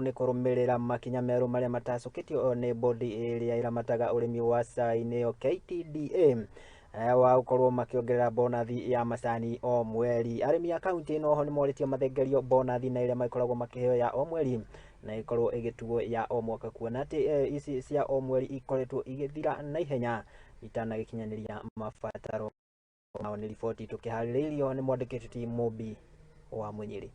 Ũũ nĩ kũrũmĩrĩra makinya merũ marĩa matacũkĩtio nĩ bodi ĩrĩa ĩramataga ũrĩmi wa cai nĩyo KTDA, wa gũkorwo makĩongerera bonathi ya macani o mweri. Arĩmi a kaunti ĩno oho nĩ morĩtio mathengerio bonathi na ĩrĩa makoragwo makĩheo ya o mweri na ĩkorwo ĩgĩtuo ya o mwaka, kuona atĩ ici cia o mweri ikoretwo igĩthira na ihenya itanagĩkinyanĩria mabataro mao. Nĩ riboti tũkĩharĩrĩirio nĩ mwandĩki ti Mũmbi wa Mũnyĩrĩ.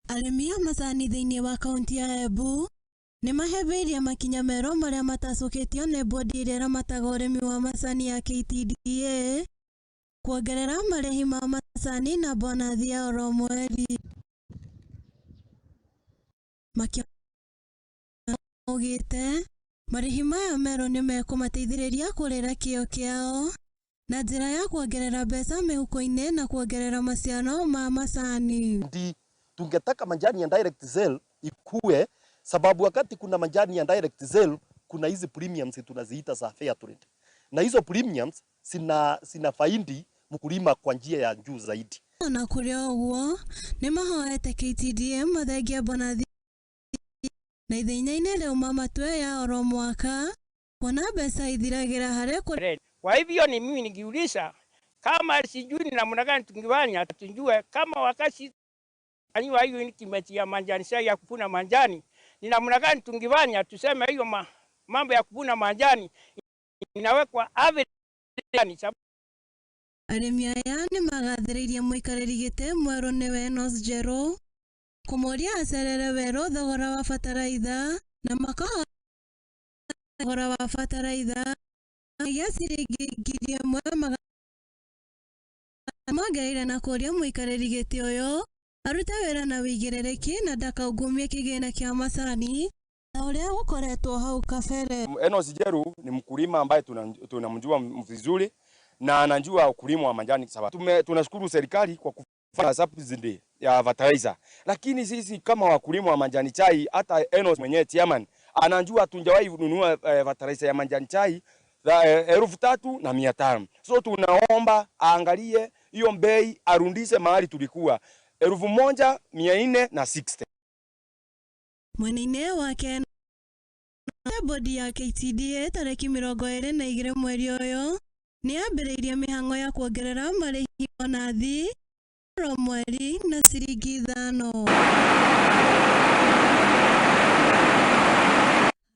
Arĩmi a macani thĩinĩ wa kaunti ya Embu nĩ mahĩmbĩirie makinya merũ marĩa matacũkĩtio nĩ bodi ĩrĩa ĩramataga ũrĩmi wa macani ya KTDA kuongerera marĩhi ma macani na bonathi ya oro mweri. Makiugĩte marĩhi maya merũ nĩ mekũmateithĩrĩria kũrĩra kĩo kĩao na njĩra ya kuongerera mbeca mĩhuko-inĩ na kuongerera maciaro ma macani. Ndi tungetaka majani ya direct sale ikue, sababu wakati kuna majani ya direct sale kuna hizi premiums tunaziita za fair trade, na hizo premiums zina faidi mkulima kwa njia ya juu zaidi. Ona kũrĩ ũguo nĩ mahoete KTDA mathengie bonathi na ithenya-inĩ rĩu mamatue ya oro mwaka kuona mbeca ithiragĩra harĩ kũ. Kwa hivyo ni mimi nikiuliza kama sijui ni namna gani tungifanya, tujue kama wakati fanyiwa hiyo increment ya majani chai ya kuvuna majani ni namna gani tungifanya, tuseme hiyo mambo ya kuvuna majani inawekwa average. Arĩmi aya nĩ magathĩrĩirie mũikarĩri gĩtĩ mwerũ nĩwe Enos Njerũ kũmũria acerere werũ thogora wa bataraitha na makahoya thogora wa bataraitha gĩa ciringi 1,100 mongereire na kũria mũikarĩri gĩtĩ ũyũ arute wĩra na wĩigĩrĩrĩki na ndakaungumie kĩgĩna kĩa macani ta ũrĩa gũkoretwo hau kabere. Enos Njeru ni mkulima ambaye tunamjua vizuri na anajua ukulima wa majani. Sawa. Tunashukuru serikali kwa kufanya subsidy ya fertilizer. Lakini sisi kama wakulima wa majani chai, hata Enos mwenyewe chairman anajua hatujawahi nunua fertilizer ya majani chai 3,500. So tunaomba aangalie hiyo bei, arudishe mahali tulikuwa 1,460. Mwena-inĩ wake bodi ya KTDA tarĩki 22 mweri ũyũ nĩ yambĩrĩirie mĩhang'o ya kuongerera marĩhi bonathi oro mweri na ciringi 5.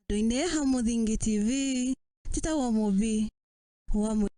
Handũ-inĩ ha Mũthingi TV, njĩtagwo Mũmbi wa Mũnyĩrĩ.